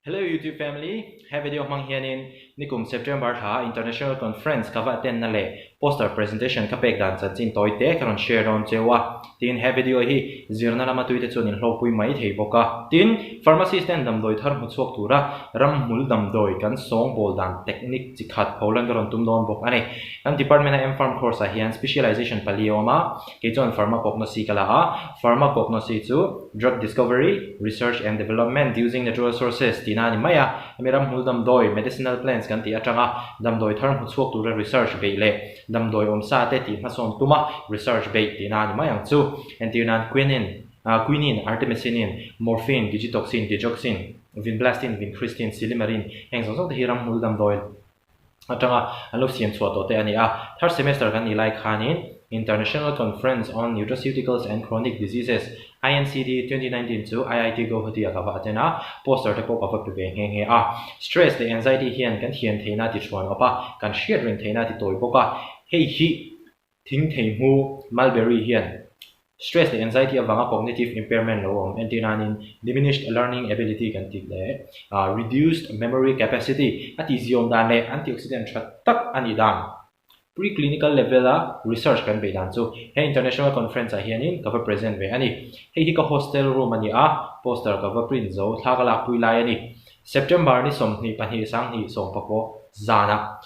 Hello YouTube family, he video hmang hianin nikum September thla International Conference ka va attend na leh poster presentation ka pek dan chanchin tawi te ka rawn share dawn cheu a. Tin, he video hi zirna lama tuite chuan in hlawkpui mai thei bawk a. Tin, pharmacist ten damdawi thar hmu chhuak tura ramhmul damdawi kan sawngbawl dan technique chi khat pholan ka rawn tum dawn bawk a ni. Kan department a M-Pharm course ah hian specialization pali a awm a, kei chuan Pharmacognosy ka la a, Pharmacognosy chu Drug Discovery, Research and Development Using Natural Sources tihna a ni mai a, hemi ramhmul damdawi, medicinal plants, kan tih atanga damdawi thar hmu chhuak tura research beih leh damdawi awmsa te tih hmasawn tuma research beih tihna a ni mai ang chu. Entir nan quinine, quinine, artemisinin, morphine, digitoxin, digoxin, vinblastine, vincristine, silymarin heng zawng zawng te hi ramhmul damdawi atanga an lo siam chhuah tawh te a ni a. Third semester kan nih lai khanin International Conference on Nutraceuticals and Chronic Diseases, INCD, 2019 chu IIT Guwahati ah ka va attend a, poster te pawh ka va pe ve nghe nghe a. Stress leh anxiety hian kan thiam theihna ti thuan awp a, kan hriat reng theihna ti tawi bawk a. Hei hi thing thei hmu mulberry hian Stress leh anxiety avanga cognitive impairment lo awm entir nanin diminished learning ability kan tih leh reduced memory capacity a tihziawm dan leh antioxidant tha tak a nih dan preclinical level a research kan beih dan chu he international conference ah hianin ka va present ve a ni. Hei hi ka hostel room a ni a, poster ka va print zo thla ka lakpui lai a ni. September ni 22 2019 zanah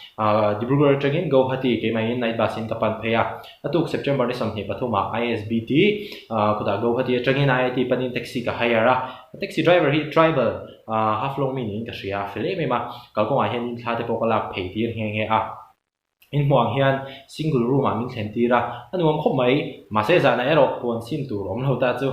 Dibrugarh atangin Guwahati keimahin night bus in ka pan phei a. A tuk September ni 23 ah ISBT khutah Guwahati atangin IIT panin taxi ka hire a. Taxi driver hi tribal Haflong mi niin ka hria a, fel em em a. Kalkawngah hian thla te pawh ka lak phei tir nghe nghe a. In hmuh ang hian single room ah min thlen tir a, a nuam khawp mai. Mahse zanah erawh puan sin tur awm lo ta chu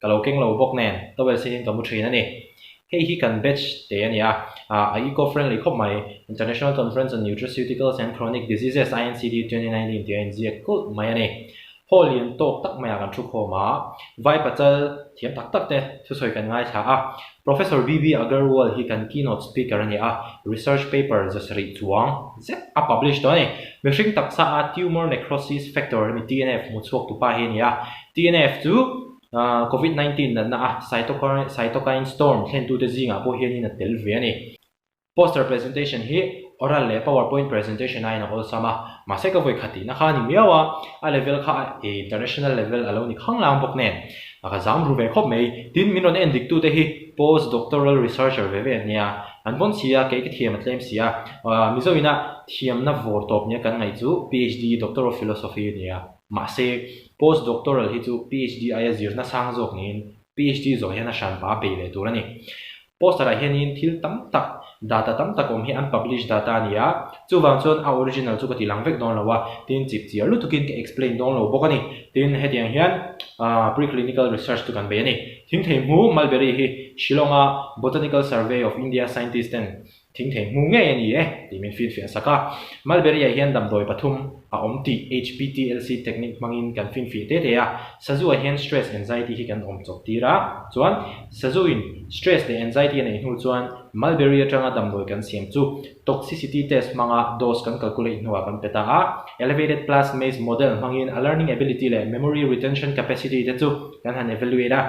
Ka lo keng lo bawk nen, towel sin in ka mu thin a ni. Hei hi kan batch te a ni a, a eco-friendly khawp mai. International Conference on Nutraceuticals and Chronic Diseases, INCD, 2019 tih a inziak kulh mai a ni. Hall lian tawk tak maiah kan thu khawm a, vai pachal thiam tak tak te thusawi kan ngaithla a. Professor BB Agarwal hi kan keynote speaker a ni a, research paper 700 chuang zet a publish tawh a ni. Mihring taksa a tumor necrosis factor hemi TNF hmu chhuak tu pa hi a ni a, TNF chu Covid 19 natna a cytokine storm thlentute zingah pawh hianin a tel ve a ni. Poster presentation hi oral leh powerpoint presentation aiin a awlsam a, mahse ka vawi khat tihna kha a ni miau a, a level kha international level a lo ni khanglang bawk nen a ka zam ru ve khawp mai. Tin, min rawn en diktute hi post doctoral researcher ve ve an nia, an vawn si a, kei ka thiam a tlem si a, Mizo ina thiamna vawr tawp nia kan ngaih chu PhD, Doctor of Philosophy a ni a. Mahse, postdoctoral hi chu PhD aia zirna sang zawk niin PhD zawh hian a hranpa a bei leh tur a ni. Poster-ah hianin thil tam tak, data tam tak awm hi an publish data a ni a, chuvang chuan a original chu ka ti lang vek dawn lo a, tin chipchiar lutukin ka explain dawn lo bawk a ni. Tin, hetiang hian preclinical research chu kan bei a ni. Thingthei hmu, mulberry, hi Shillong-a Botanical Survey of India scientist ten Thing thei hmu ngei a ni e tih min finfiah sak a. Mulberry-ah hian damdawi pathum a awm tih HPTLC technique hmangin kan finfiah te te a. Sazu-ah hian stress anxiety hi kan awm chawp tir a. Chuan, sazu-in stress leh anxiety a neih hnu chuan mulberry atanga damdawi kan siam chu toxicity test hmanga dose kan calculate hnuah kan pe ta a. Elevated plus maze model hmangin a learning ability leh memory retention capacity te chu kan han evaluate a.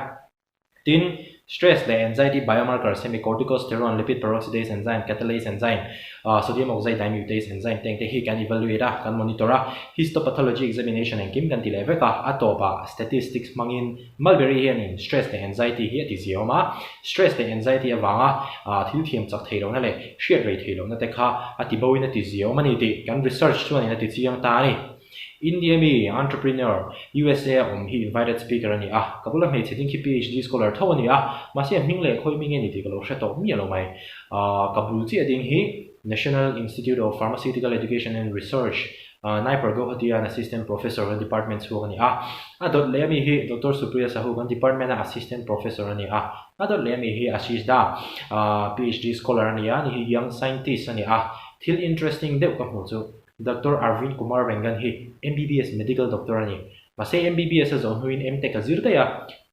Tin, stress leh anxiety biomarkers hemi corticosterone, lipid peroxidase enzyme, catalase enzyme, sodium oxide dimutase enzyme te engte hi kan evaluate a, kan monitor a, histopathology examination engkim kan ti leh vek a, a tawpah statistics hmangin mulberry hianin stress leh anxiety hi a ti ziaawm a, stress leh anxiety avanga thil thiam chak thei lohna leh hriat rei thei lohna te kha a ti boin a ti ziaawm a ni tih kan research chuanin a ti chiang ta a ni. India mi entrepreneur, USA a awm hi invited speaker a ni a, ka bula hmeichhe ding khi PhD scholar tho a ni a, mahse a hming leh khawi mi nge ni tih ka lo hre tawh miah lo mai. Ka bul chiah ding hi National Institute of Pharmaceutical Education and Research, NIPER Guwahati a an assistant professor kan department chhuak a ni a, a dawt leh ami hi Doctor Supriya Sahu kan department a assistant professor a ni a, a dawt leh ami hi Ashish Da, PhD scholar a ni a, ani hi young scientist a ni a, thil interesting deuh ka hmuh chu Doctor Arvind Kumar Rengan hi MBBS medical doctor a ni. Mahse MBBS a zawh hnuin MTech a zir daih a,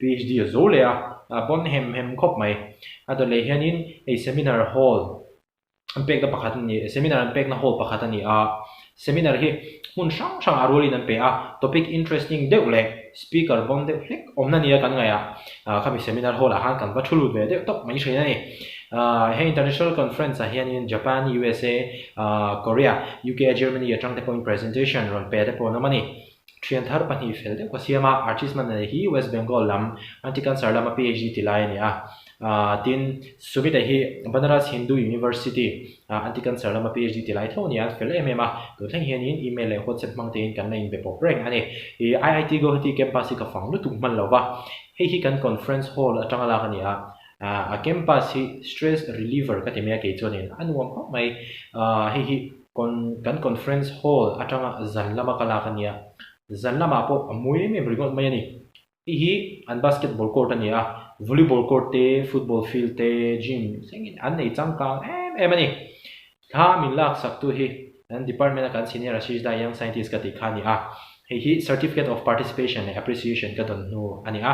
PhD a zo leh a, a pawn hem hem khawp mai. A dawt leh hianin hei seminar hall an pekna pakhat a ni, seminar an pekna hall pakhat a ni a. Seminar hi hmun hrang hrangah rualin an pe a, topic interesting deuh leh. speaker bawm deuh hlek awmna nia kan ngaih a, khami seminar hall ah khan kan va thu lut ve deuh tawp mai thin a ni. Heng international conference ah hianin Japan, USA, Korea, UK, Germany atang te pawhin presentation rawn pe te pawh an awm a ni. Thian thar pahnih fel deuh ka siam a, Archis Manna hi West Bengal lam anti-cancer lama PhD ti lai a ni a. Tin, Sumita hi Banaras Hindu University anti-cancer lama PhD ti lai tho a ni a, an fel em em a. Tun thleng hianin email leh WhatsApp hmang tein kan la inbe pawp reng a ni. IIT Guwahati campus hi ka fang lutuk hman lo va, hei hi kan conference hall atanga lak a ni a. A campus hi stress reliever ka ti mai a kei chuanin a nuam khawp mai. Hei hi Con kan conference hall atanga zan lama ka lak a nia, zan lamah pawh a mawi em em ringawt mai a ni. Hei hi an basketball court a ni a, volleyball court te, football field te, gym thlengin an nei changkang em em a ni. Thla min lak sak tu hi an department a kan senior Ashish Dai Young Scientist ka tih kha a ni a, hei hi certificate of participation leh appreciation ka dawn hnu a ni a.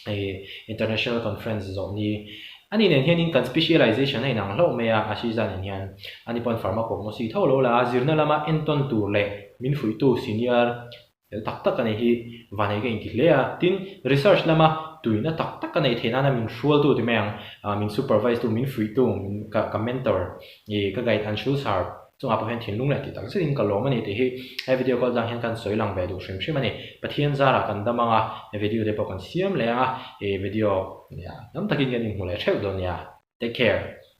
hei international conference zawh ni a ni nen hianin kan specialization a inang hlauh mai a, Ashish nen hian ani pawn pharmacognosy tho lo la a, zirna lama entawn tur leh min fuihtu senior fel tak tak a nei hi vanei ka inti hle a, tin research lama tuina tak tak a neih theih nana min hrualtu ti mai ang, min supervise tu, min fuihtu, min ka mentor ih ka guide Anshul sir. Chungah pawh hian thinlung leh tih tak zetin ka lawm a ni tih hi he video call zang hian kan sawi lang ve duh hrim hrim a ni. Pathian zarah kan dam ang a, he video te pawh kan siam leh ang a, he video nia tam takin kan inhmu leh theuh dawn nia. Take care.